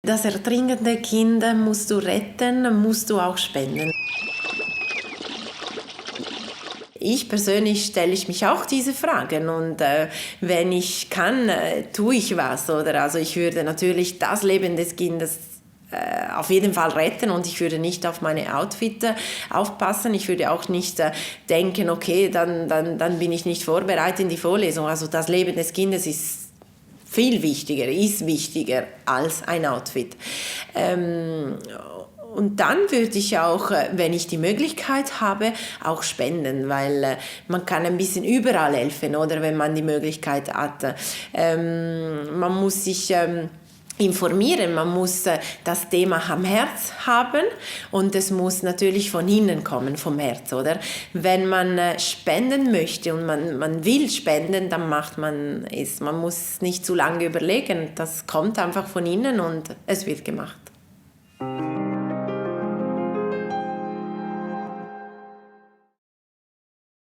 Das ertrinkende Kind musst du retten, musst du auch spenden. Ich persönlich stelle ich mich auch diese Fragen und wenn ich kann, tue ich was. Oder? Also ich würde natürlich das Leben des Kindes auf jeden Fall retten und ich würde nicht auf meine Outfit aufpassen. Ich würde auch nicht denken, okay, dann bin ich nicht vorbereitet in die Vorlesung. Also das Leben des Kindes ist viel wichtiger, ist wichtiger als ein Outfit. Und dann würde ich auch, wenn ich die Möglichkeit habe, auch spenden, weil man kann ein bisschen überall helfen, oder wenn man die Möglichkeit hat. Man muss sich informieren, man muss das Thema am Herz haben und es muss natürlich von innen kommen, vom Herz, oder? Wenn man spenden möchte und man will spenden, dann macht man es. Man muss nicht zu lange überlegen, das kommt einfach von innen und es wird gemacht.